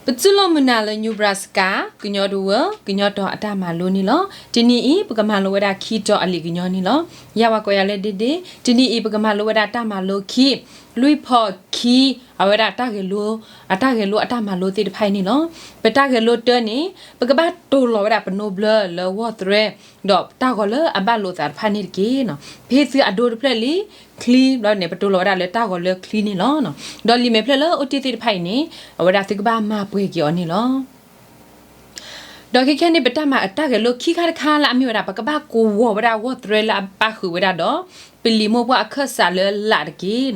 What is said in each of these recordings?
ပတူၢ်လိာ်မုာ်နၤလၢ Nebraska ကညီတဝၢ ကညီတီၤအတၢ်မၤလိန့ၣ်လီၤ. တနံၤအံၤ ပကမၤလိဝဲဒၣ်ခံတီၤအလံာ်ကညီန့ၣ်လီၤ. ယဝဲကိးယၤလၢ ဒ့ဒ့, တနံၤအံၤ ပကမၤလိဝဲဒၣ်တၢ်မၤလိခံ, လွံၢ်ဖီၣ်ခံ, အဝဲဒၣ်တၢ်ဂဲၤလိ, အတၢ်ဂဲၤလိအတၢ်မၤလိသ့ၣ်တဖၣ်အံၤန့ၣ်လီၤ. ပတၢ်ဂဲၤလိတၢန့ၣ် ပကဘၣ်တိၤလီၤဝဲဒၣ်ပနိဘျၢလၢဂီၢ်သရဲ ဒီးတၢ်ဂီၤလၢအဘၣ်လိာ်သးတဖၣ်န့ၣ်တက့ၢ်. ပဟ့ၣ်သုအဒိတဖျၢၣ်လံ, ချံဘျီန့ၣ် ပတိၤလီၤဝဲဒၣ်လၢတၢ်ဂီၤလၢချံန့ၣ်လီၤ. ဒီးလံာ်မဲာ်ဖျၢၣ်လၢအိၣ်တ့ၢ်သ့ၣ်တဖၣ်အံၤန့ၣ် အဝဲဒၣ်သုကဘၣ်မၤပှဲၤက့ၤအီၤန့ၣ်လီၤ. ဒီးခဲခဲန့ၣ် ပတၢ်မၤတၢ်ဂဲၤလိခံခါတခါလၢအမ့ၢ်ဝဲဒၣ် ပကဘၣ်ကဝီၤဝဲဒၣ်ဂီၢ်သရဲလၢအပၣ်ဃုာ်ဝဲဒၣ်ဒီး ပလံာ်မိၢ်ပှၢ်အခၢၣ်စးလၢလာ်တက့ၢ်.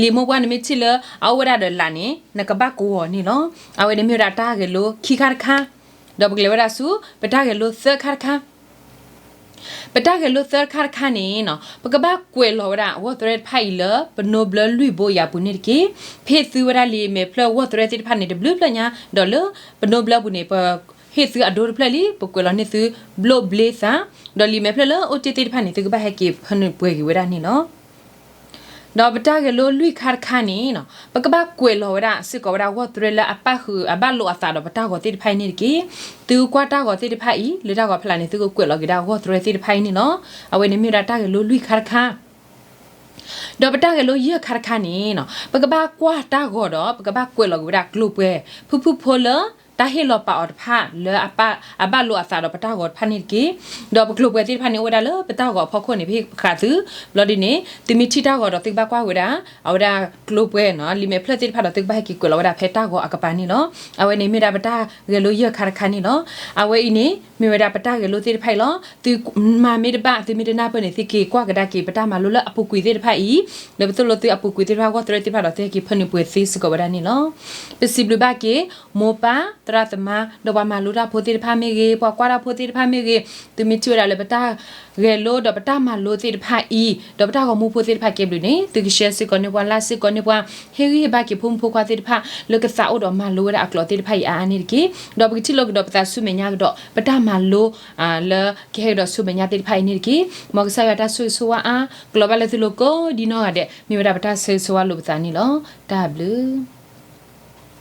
လံာ်မိၢ်ပှၢ်နမ့ၢ်ထံၣ်လၢအအိၣ်ဝဲဒၣ်ဒီးလာ်န့ၣ် နကဘၣ်ကဝီၤန့ၣ်လီၤ. အဝဲန့ၣ်မ့ၢ်ဝဲဒၣ်တၢ်ဂဲၤလိခံခါတခါ, ဒီးပကလဲၤဝဲဒၣ်ဆူ ပတၢ်ဂဲၤလိသၢခါတခါ ပတၢ်ဂဲၤလိသၢခါတခါန့ၣ် ပကဘၣ်ကွဲးလီၤဝဲဒၣ်ဂီၢ်သရဲတဖၣ်အံၤလၢ ပနိဘျၢလွံၢ်ဘိအံၤအပူၤန့ၣ်တက့ၢ်. ပဟ့ၣ်သုဝဲဒၣ်လံာ်မဲာ်ဖျၢၣ်ဂီၢ်သရဲသ့ၣ်တဖၣ်န့ၣ်တဘျုးဖျၢၣ်ညါ, ဒီးလၢပနိဘျၢအပူၤန့ၣ် ပဟ့ၣ်သုအဒိတဖျၢၣ်လံ, ပကွဲးလီၤန့ၢ်သုဘျိၣ်ဘျ့သး, ဒီးလံာ်မဲာ်ဖျၢၣ်လၢအိၣ်တ့ၢ်သ့ၣ်တဖၣ်န့ၣ် သုကဘၣ်ဟဲက့ၤဖၢနုာ်ပှဲၤက့ၤဝဲဒၣ်န့ၣ်လီၤ. ဒီးပတၢ်ဂဲၤလိလွံၢ်ခါတခါန့ၣ် ပကဘၣ်ကွဲးလီၤဝဲဒၣ်စ့ၢ်ကီးဝဲဒၣ်ဂီၢ်သရဲလၢအပၣ်ဃုာ်အဘၣ်လိာ်အသးဒီးပတၢ်ဂီၤသ့ၣ်တဖၣ်အံၤန့ၣ်တက့ၢ်. သုကွၢ်တၢ်ဂီၤသ့ၣ်တဖၣ်အံၤ လၢတၢ်ဂီၤဖီလာ်န့ၣ် သုကကွဲးလီၤက့ၤဒၣ်ဂီၢ်သရဲသ့ၣ်တဖၣ်အံၤန့ၣ်လီၤ. အဝဲန့ၣ်မ့ၢ်ဝဲဒၣ်တၢ်ဂဲၤလိလွံၢ်ခါတခါ ဒီးပတၢ်ဂဲၤလိယဲၢ်ခါတခါန့ၣ် ပကဘၣ်ကွၢ်တၢ်ဂီၤဒီး ပကဘၣ်ကွဲးလီၤက့ၤဝဲဒၣ်ကျိၤပှဲၤ ဖုဖုဖိလၢ တၢ်ဟ့ၣ်လီၤပာ်အီၤတဖၣ်လၢအဘၣ်လိာ်အသးဒီးပတၢ်ဂီၤတဖၣ်န့ၣ်တက့ၢ်. ဒီးပကျိၤပှဲၤသ့ၣ်တဖၣ်န့ၣ် အိၣ်ဝဲဒၣ်လၢပတၢ်ဂီၤအဖီခိၣ်န့ၣ် ပဟ့ၣ်ဃာ်သု, ဘျီဒ်န့ၣ် သုမ့ၢ်ထံၣ်တၢ်ဂီၤဒီးသုကဘၣ်ကွၢ်ဝဲဒၣ် အဝဲဒၣ်ကျိၤပှဲၤနီၤ လံာ်မဲာ်ဖျၢၣ်သ့ၣ်တဖၣ်ဒီးသုကဘၣ်ဟဲက့ၤကွဲးလီၤဝဲဒၣ်ဖဲတၢ်ဂီၤအကပၤန့ၣ်လီၤ. အဝဲန့ၣ်မ့ၢ်ဝဲဒၣ်ပတၢ်ဂဲၤလိယဲၢ်ခါတခါန့ၣ်လီၤ. အဝဲအံၤန့ၣ် မ့ၢ်ဝဲဒၣ်ပတၢ်ဂဲၤလိသ့ၣ်တဖၣ်အံၤလီၤ. သုမၤမ့ၢ်တဘၣ် သုမ့ၢ်တနၢ်ပၢၢ်န့ၣ် သုက့ၤကွၢ်ကဒါက့ၤပတၢ်မၤလိလၢအပူၤကွံာ်သ့ၣ်တဖၣ်အံၤ, လၢပသိၣ်လိသုအပူၤကွံာ်သ့ၣ်တဖၣ် ဂီၢ်သရဲသ့ၣ်တဖၣ်ဒီးသုဟဲက့ၤဖၢနုာ်ပှဲၤသ့စ့ၢ်ကီးဝဲဒၣ်န့ၣ်လီၤ. ပစံးဘျုးဘၣ်က့ၤ မိၢ်ပၢ် သရၣ်သမါ ဒီးပှၤမၤလိတၢ်ဖိသ့ၣ်တဖၣ်မ့ၢ်ဂ့ၤ ပှၤကွၢ်တၢ်ဖိသ့ၣ်တဖၣ်မ့ၢ်ဂ့ၤ, သုမ့ၢ်ထံၣ်ဝဲဒၣ်လၢပတၢ်ဂဲၤလိဒီးပတၢ်မၤလိသ့ၣ်တဖၣ်အံၤ ဒီးပတၢ်ဂီၤမူဖိသ့ၣ်တဖၣ်ကဲဘျုးန့ၣ် သုကshareစ့ၢ်ကီးန့ၢ်ပှၤ likeစ့ၢ်ကီးန့ၢ်ပှၤ ဟ့ၣ်ဂံၢ်ဟ့ၣ်ဘါက့ၤဖိမုၣ်ဖိခွါသ့ၣ်တဖၣ် လၢကသးအိၣ်ဒီးမၤလိဝဲဒၣ်အကျိာ်သ့ၣ်တဖၣ်အံၤအါအါန့ၣ်တက့ၢ်. ဒီးပကထံၣ်လိာ်ကဒီးပသးဆူမဲာ်ညါကဒီး ပတၢ်မၤလိ လၢကဟဲကဒီးဆူမဲာ်ညါသ့ၣ်တဖၣ်အံၤန့ၣ်တက့ၢ်. မ်ကစၢ်ယွၤတၢ်ဆိၣ်ဂ့ၤဆိၣ်ဝါအါ ကလီၤဘၣ်လၢသုလိၤကိးဒ်နီၢ်ဂၤဒဲး မ့ၢ်ဝဲဒၣ်ပတၢ်ဆိၣ်ဂ့ၤဆိၣ်ဝါလိာ်ပသးန့ၣ်လီၤ. တၢ်ဘျုး